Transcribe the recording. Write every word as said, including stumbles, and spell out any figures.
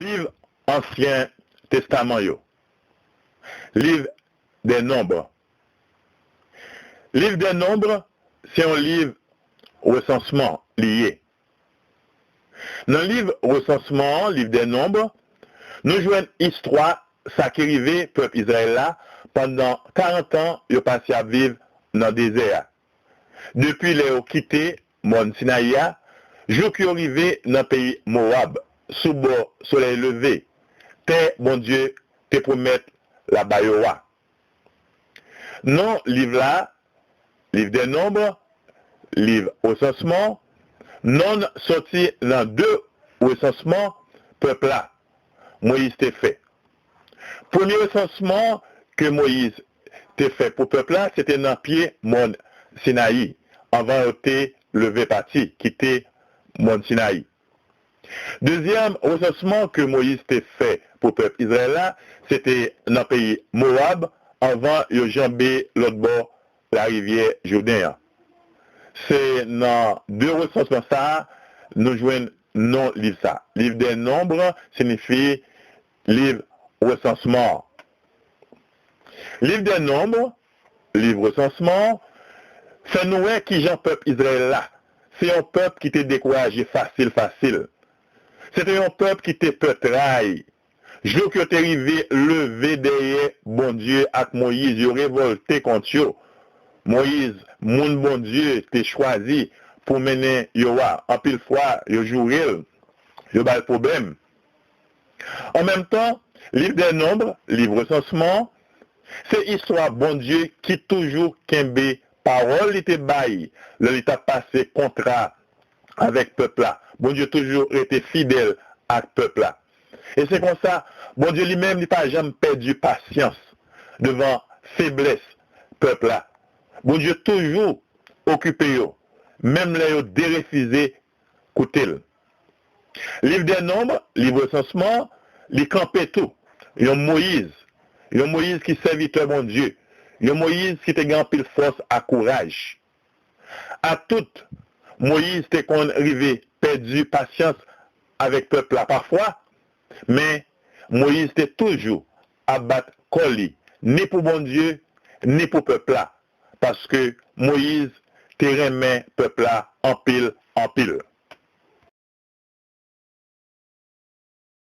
Liv Ansyen Testaman yo. Liv dè Nonb. Liv dè Nonb se yon liv resansman li ye. Nan liv resansman an, liv dè Nonb, nou jwenn istwa sa ki rive pèp Izrayèl la pandan karant an yo pase ap viv nan dezè a. Depi lè yo kite mòn Sinayi a, jouk yo rive nan peyi Mowab, sou bò solèy leve, tè Bondye te pwomèt l ap ba yo a. Non liv la, liv dè Nonb, liv resansman, non l sòti nan de resansman pèp la Moyiz te fè. Premye resansman ke Moyiz te fè pou pèp la, se te nan pye mòn Sinayi, anvan yo te leve pati, kite mòn Sinayi. Dezyèm resansman ke Moyiz te fè pou pèp Izrayèl la, se te nan peyi Mowab, anvan yo janbe lòt bò larivyè Jouden an. Se nan de resansman sa a nou jwenn non liv sa. Liv dè Nonb siyifi liv resansman an. Liv dè Nonb, liv resansman an, fè nou wè kijan pèp Izrayèl la, se yon pèp ki te dekouraje fasil fasil. Se te yon pèp ki te pè tray. Jouk yo te rive leve dèyè Bondye ak Moyiz, yo revòlte kont yo. Moyiz, moun Bondye te chwazi pou mennen yo a, anpil fwa, yo joure l, yo ba l pwoblèm. An menm tan, liv dè Nonb, liv resansman an, se istwa Bondye ki toujou kenbe pawòl li te bay lè li t ap pase kontra avèk pèp la. Bondye toujou rete fidèl ak pèp la. E se konsa, Bondye li menm, li pa janm pèdi pasyans devan feblès pèp la. Bondye toujou okipe yo, menm lè yo derefize koute l. Liv dè Nonb, liv resansman, li kanpe tou yon Moyiz, yon Moyiz ki sèvitè Bondye, yon Moyiz ki te gen anpil fòs ak kouraj. Ak tout, Moyiz te konn rive pèdi pasyans avèk pèp la pafwa, men Moyiz te toujou ap bat kò li, ni pou Bondye, ni pou pèp la, paske Moyiz te renmen pèp la anpil, anpil.